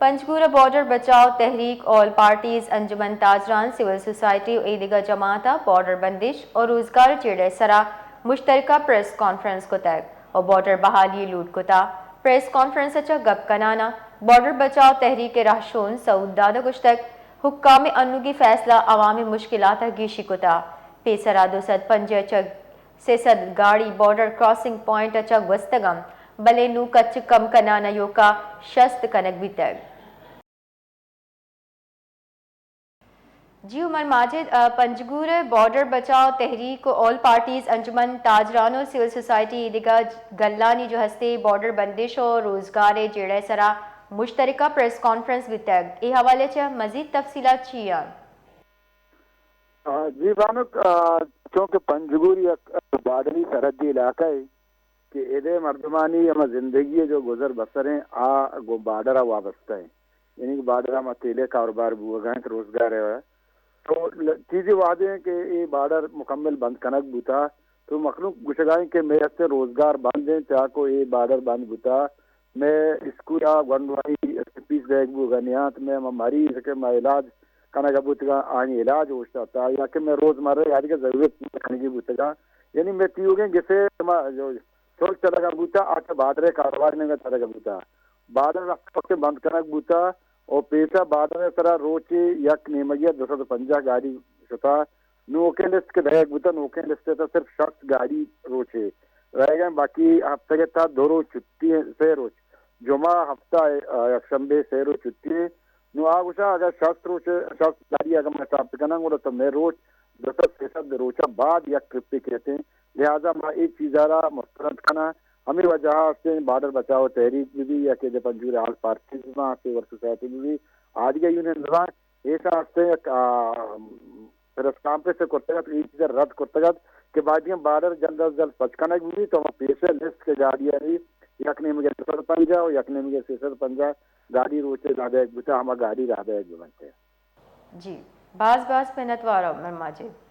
پنجگور ءَ بارڈر بچاؤ تحریک، آل پارٹیز، انجمن تاجران، سول سوسائٹی ءُ اے دگہ جماعتاں بارڈر بندش ءُ روزگار ءِ جیڑہ ءِ سرا مشترکہ پریس کانفرنس کتگ ءُ بارڈر بحالی ءِ لوٹ کتا۔ پریس کانفرنس ءَ چہ گپ کنان ءَ بارڈر بچاؤ تحریک ءِ رہشون سعود داد ءَ گوشتگ، حکام ءِ انوگیں فیصلہ عوام ءِ مشکلات ءَ گیشی کتا۔ پیسرا دو سد پنجاہ چہ سئے سد گاڑی بارڈر کراسنگ پوائنٹ ءَ چہ گوستگ انت، بلے نوں کچ کم کنان ءَ ایوکا شست کنگ بیتگ۔ جی عمر ماجد، ءَ، پنجگور ءَ بارڈر بچاؤ تحریک ءُ آل پارٹیز، انجمن تاجران ءُ سول سوسائٹی ءِ دگہ گلانی جو ہستے بارڈر بندش ءُ روزگار ءِ جیڑہ ءِ سرا مشترکہ پریس کانفرنس بیتگ۔ اے حوالہ ءَ چہ مزید تفصیلات چی انت؟ آ، جی بانک، آ، چونکہ پنجگور یک بارڈری سرحدی علاقہ ہے کہ ادے مردمانی ہما زندگی جو گزر بسر ہیں، آ گوں بارڈر وابستہ ہیں۔ یعنی کہ بارڈر ہما تیلے کاروبار بوگا ہیں، روزگار ہے۔ تو ل-، چیزی وعدے ہیں کہ یہ بارڈر مکمل بند کنگ بوتا، تو مخلوق گشگائیں کہ میں ہستے روزگار بند ہیں، چاکو یہ بارڈر بند بوتا، مئے اسکول ءَ گونڈوانی پیس دئیگ بوگ ءَ نیاں، مئے ہما مریض کہ ما علاج کنگ ءَ بوتگاں، آئی علاج اوشتاتا، یا کہ مئے روزمرہ یا دگہ ضرورت کنگی بوتگاں۔ یعنی مئے تیوگیں گسے ما جو چل چلگ ءَ بوتا، آ چہ بارڈر ءِ کاروبار نیمگ ءَ چلگ ءَ بوتا۔ بارڈر رفت وقت بند کنگ بوتا، او پیسا بارڈر ءِ سرا روچے یک نیمگی ءَ دو سد ءُ پنجاہ گاڑی شتا۔ نوکیں لسٹ کہ دئیگ بوتا، نوکیں لسٹ ءِ تہا صرف شست گاڑی روچے رہگ ءَ، باقی ہفتگ ءِ تہا دو روچ چھٹی ہیں، سے روچ، جمعہ، ہفتہ، آ، یکشنبے، سے روچ چھٹی ہیں۔ نوں آ گوشاں اگر شست روچ، شست گاڑی اگر ما حساب بکناں، گڑا تو مئے روچ دو سد سے سد روچ ءَ بعد یک ٹرپے کیت ہیں۔ لہذا ما اے چیز ءَ را مسترد کناں۔ ہمے وجہ ءَ ہستیں بارڈر بچاؤ تحریک بہ بی یا کہ دے پنجگور آل پارٹیز باں، سول سوسائٹی بہ بی، آ دگہ یونین باں، ایشاں ہستیں یک، آ، پریس کانفرنس کرتگ ات، اے چیز ءَ رد کرتگ ات کہ باید ایں بارڈر جلد از جلد پچ کنگ بہ بیت، تو ہما پیسر لسٹ کہ گاڑی ءَ یک نیمگے دو سد پنجاہ ءُ یک نیمگے سے سد پنجاہ گاڑی روچے رادگ بوتا، ہما گاڑی رادگ بہ بنت۔ جی، باز باز منتوار عمر ماجد۔